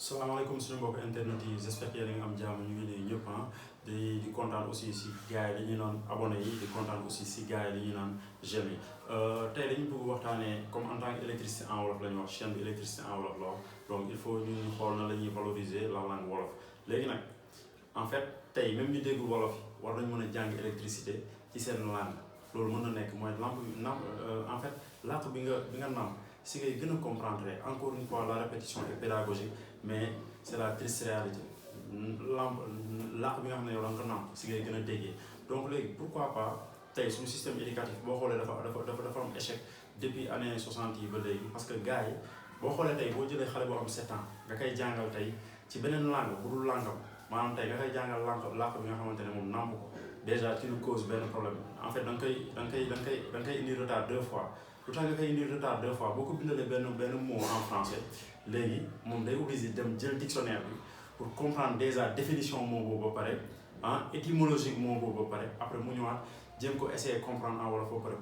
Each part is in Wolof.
salaamaaleykum suñu mbokk internet yi j'espère que yéen a ngi am jàmm ñu ngi nuyu ñëpp di kontaan aussi si gars yi dañuy naan abonné yi di kontaan aussi si gars yi dañuy naan j'aime yi tey dañu bëgg waxtaanee comme en tant que électricité en wolof la ñu wax chaîne bi électricité en wolof la donc il faut ñu xool na la ñuy valoriser la langue wolof léegi nag en fait tey même ñu dégg wolof war nañ mën a jàng électricité ci seen langue loolu mën na nekk mooy en fait làkk bi nga nam si ngay gën a comprendre encore une fois la répétition est pédagogique mais c'est la triste réalité làkk bi nga xam ne yow da nga ko nam si ngay gën a déggee donc léegi pourquoi pas tey suñu système éducatif boo xoolee dafa am échec depuis année 60 yi ba léegi parce que gars yi boo xoolee tey boo jëlee xale boo am 7 ans nga koy jàngal tey ci beneen langue bu dul langam maanaam tey nga koy jàngal làkk bi nga xamante ne moom namb ko déjà tu nous causes benn problème en fait da nga koy indi retard 2 fois lu tax nga koy indi retard 2 fois boo ko bindalee benn mot en français léegi moom day obligé dem jël dictionnaire bi pour comprendre déjà définition mot boobu ba pare étymologique mot boobu ba pare après mu ñëwaat jéem ko essayer comprendre en wolof ba pare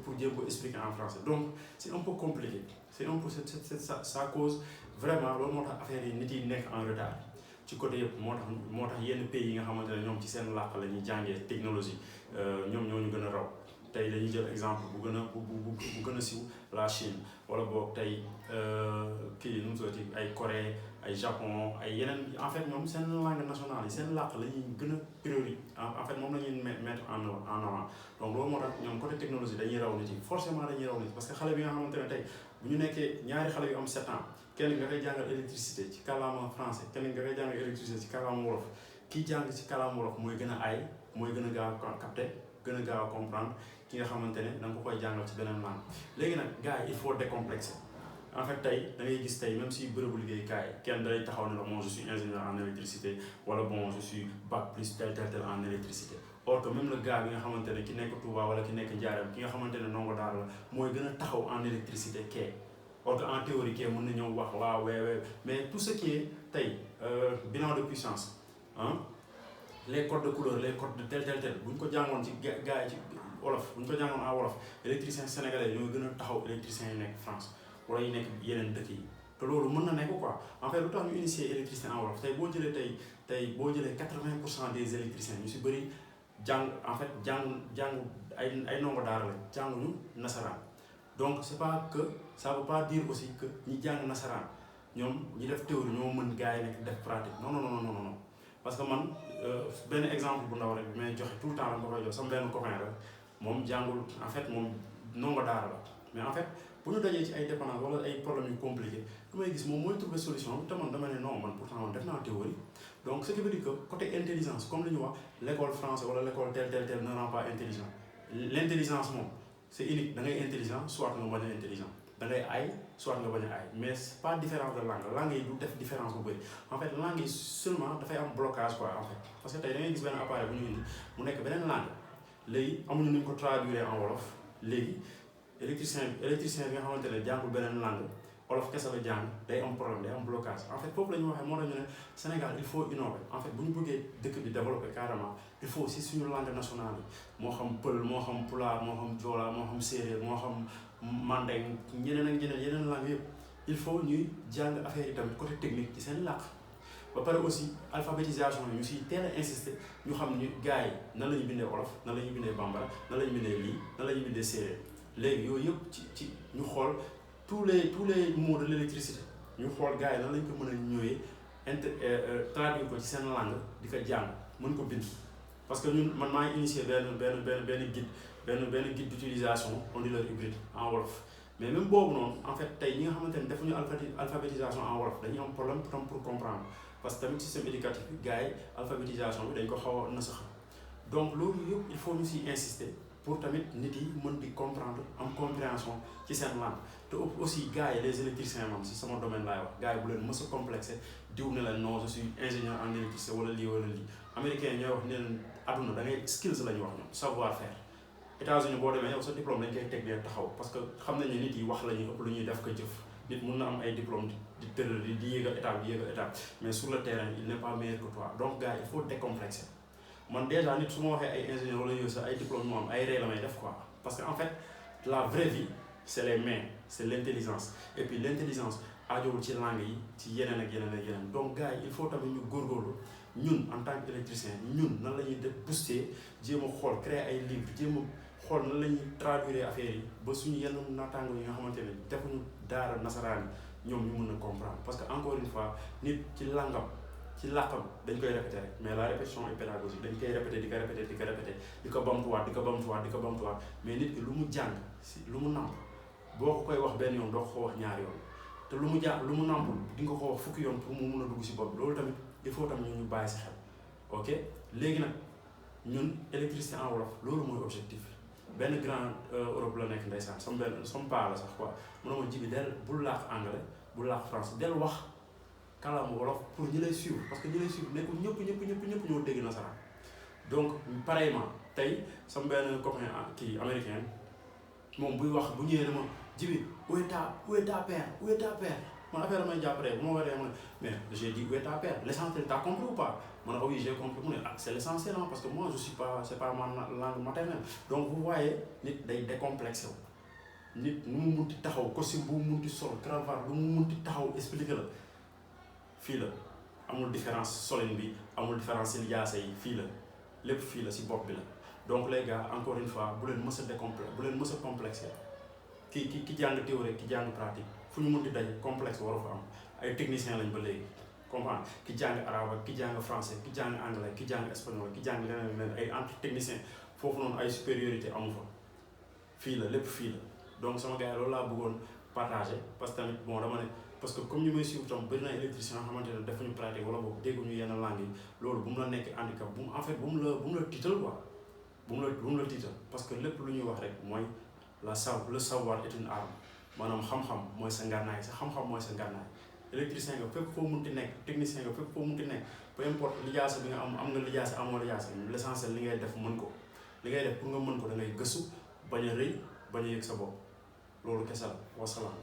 pour jéem ko expliquer en français donc c'est un peu compliqué c'est un peu ça cause vraiment loolu moo tax affaire yi nit yi nekk en retard ci côté yëpp moo tax yenn pays yi nga xamante ne ñoom ci seen làkk la ñuy jàngee technologie ñoom ñoo ñu gën a raw tey dañuy jël exemple bu gën a siw la Chine wala boog tey kii nu mu tuddati ay Corée ay Japon ay yeneen en fait ñoom seen langue nationale yi seen làkk la ñuy gën a priorité en fait moom la ñuy mettre en avant donc loolu moo tax ñoom côté technologie dañuy raw nit yi forcément dañuy raw nit parce que xale bi nga xamante ne tey bu ñu nekkee ñaari xale yu am 7 ans kenn nga koy jàngal électricité ci kàllaama français kenn nga koy jàngal électricité ci kàllaama wolof kii jàng ci kàllaama wolof mooy gën a aay mooy gën a gaaw a capter gën a gaaw a comprendre ki nga xamante ne da nga ko koy jàngal ci beneen langue léegi nag gars yi il faut décomplexer en fait tey da ngay gis tey même si bërëbu liggéeykaay kenn day taxaw ne la bon je suis ingénieur en électricité wala bon je suis bac plus tel en électricité or que même le gars bi nga xamante ne ki nekk Touba wala ki nekk Njaareem ki nga xamante ne ndongo daara la mooy gën a taxaw en électricité kee or que en théorie kee mën na ñëw wax waaw weewee mais tout ce qui est tey bilan de puissance les codes de couleur les codes de tel bu ñu ko jàngoon ci gars yi ci wolof bu ñu ko jàngoon en wolof électricien sénégalais ñoo gën a taxaw électricien yi nekk France wala yi nekk yeneen dëkk yi te loolu mën na nekk quoi en fait lu tax ñu initier électricien en wolof tey boo jëlee boo jëlee 80% des électriciens ñu si bëri jàng ay ndongo daara la jànguñu nasaraan donc c'est pas que ça veut pas dire aussi que ñi jàng nasaraan ñoom ñi def théorie ñoo mën gars yi nekk def pratique non parce que man benn exemple bu ndaw rek bi may joxe tout le temps la ma koy jox sama benn copain la moom jàngul en fait moom ndongo daara la mais en fait bu ñu dajee ci ay dépendance wala ay problèmes yu compliqué lu may gis moom mooy trouver solution te man dama ne non man pourtant man def naa théorie donc ce qui veut dire que côté intelligence comme li ñu wax l'école français wala l'école tel ne rend pas intelligent l'intelligence moom c'est unique da ngay intelligent soit nga bañ a intelligent da ngay aay soit nga bañ a aay mais c'est pas différence de langue yi du def différence bu bëri en fait langue yi seulement dafay am blocage quoi en fait parce que tey da ngay gis benn appareil bu ñu indi mu nekk beneen langue léegi amuñu nu ñu ko traduire en wolof léegi électricien bi nga xamante ne jàngul beneen langue wolof kese la jàng day am problème day am blocage en fait foofu la ñu waxee moo tax ñu ne Sénégal il faut innover en fait bu ñu bëggee dëkk bi développer carrément il faut aussi suñu langue nationale yi moo xam pël moo xam pulaar moo xam joola moo xam séeréer moo xam mandeng yeneen langue yëpp il faut ñuy jàng affaire yi tamit côté technique ci seen làkk ba pare aussi alphabétisation yi ñu siy teel a insister ñu xam ñu gars yi nan la ñuy bindee wolof nan la ñuy bindee bambara nan la ñuy bindee lii nan la ñuy bindee séeréer léegi yooyu yëpp ci ñu xool tous les mots de l'électricité ñu xool gars yi nan lañ ko mën a ñëwee traduire ko ci seen langue di ko jàng mën ko bind parce que ñun man maa ngi initié benn guide d'utilisation onduleur hybride en wolof mais même boobu noonu en fait tey ñi nga xamante ne defuñu alphabétisation en wolof dañuy am problème pour comprendre parce que tamit système éducatif bi gars yi alphabétisation bi dañ ko xaw a nasax donc loolu yëpp il faut ñu siy insister pour tamit nit yi mën di comprendre am compréhension ci seen langue te aussi gars yi les électriciens man si sama domaine laay wax gars yi bu leen mës a complexé diw ne la non je suis ingénieur en électricité wala lii américain ñooy wax ne leen adduna da ngay skills la ñu wax ñoom savoir faire États-Unis boo demee yow sa diplôme dañ koy teg dee taxaw parce que xam nañ ne nit yi wax la ñuy ëpp lu ñuy def ko jëf nit mun na am ay diplôme di tëral di yéegal étape mais sur le terrain il n'est pas meilleur que toi donc gars il faut décomplexer man déjà nit su ma waxee ay ingénieur wala yooyu sax ay diplôme yu am ay ree la may def quoi parce que en fait la vraie vie c'est les mains c'est l'intelligence et puis l'intelligence aajowul ci langue yi ci yeneen ak yeneen ak yeneen donc gars yi il faut tamit ñu góorgóorlu ñun en tant qu'électricien ñun nan la ñuy def booster jéem a xool créer ay livres jéem a xool nan la ñuy traduire affaires yi ba suñu yenn naataango yi nga xamante ne defuñu daara nasaraan yi ñoom ñu mën a comprendre parce que encore une fois nit ci langam ci làkkam dañ koy répéter rek mais la répétition est pédagogique dañ koy répéter di ko répéter di ko répéter di ko bamtuwaat di ko bamtuwaat di ko bamtuwaat mais nit ki lu mu jàng si lu mu namp boo ko koy wax benn yoon doo ko wax ñaari yoon te lu mu jàng lu mu nampul di nga ko wax fukki yoon pour mu mun a dugg si bopp loolu tamit il faut tamit ñu bàyyi si xel ok léegi nag ñun électricité en wolof loolu mooy objectif benn grand Europe la nekk ndeysaan sama paa la sax quoi mu ne ma Jibi del bul laax anglais bul laax français del wax kàllaama wolof pour ñi lay suivre parce que ñi lay suivre nekkul ñëpp ñoo dégg nasaraan donc pareillement tey sama benn copain kii américain moom buy wax bu ñëwee dama Jibi où est ta père man affaire may jàpp rek bu ma waree ma mais j'ai dit où est ta père l'essentiel t'as compris ou pas ma ne ko oui j'ai compris mu ne c'est l'essentiel parce que moi je suis pas c'est pas ma langue maternelle donc vous voyez nit day décomplexé wu nit nu mu munti taxaw costume bu mu munti sol cravate lu mu munti taxaw expliqué la fii la amul différence solin bi amul différence si lijaasa yi fii la lépp fii la si bopp bi la donc les gars encore une fois bu leen mës a décomplexé bu leen mës a complexé ki jàng théorie ki jàng pratique fu ñu munti daj complexe waru fa am ay techniciens lañ ba léegi comprendre ki jàng arabe ki jàng français ki jàng anglais ki jàng espagnol ki jàng leneen ay entre techniciens foofu noonu ay supériorité amu fa fii la lépp fii la donc sama gars yi loolu laa bëggoon partager parce que tamit bon dama ne parce que comme ñu may suivre tam bëri na électricien yoo xamante ne defuñu pratique wala boog dégguñu yenn langue yi loolu bu mu la nekk handicap bu mu en fait bu mu la tiital quoi bu mu la tiital parce que lépp lu ñuy wax rek mooy le savoir est une arme maanaam xam-xam mooy sa ngànnaay sa xam-xam mooy sa ngànnaay électricien nga fépp foo munti nekk technicien nga fépp foo munti nekk peu importe lijaasa bi nga am nga lijaasa amoo lijaasa l'essentiel li ngay def mën ko li ngay def pour nga mën ko da ngay gëstu bañ a rëy bañ a yëg sa bopp loolu kese la wasalaam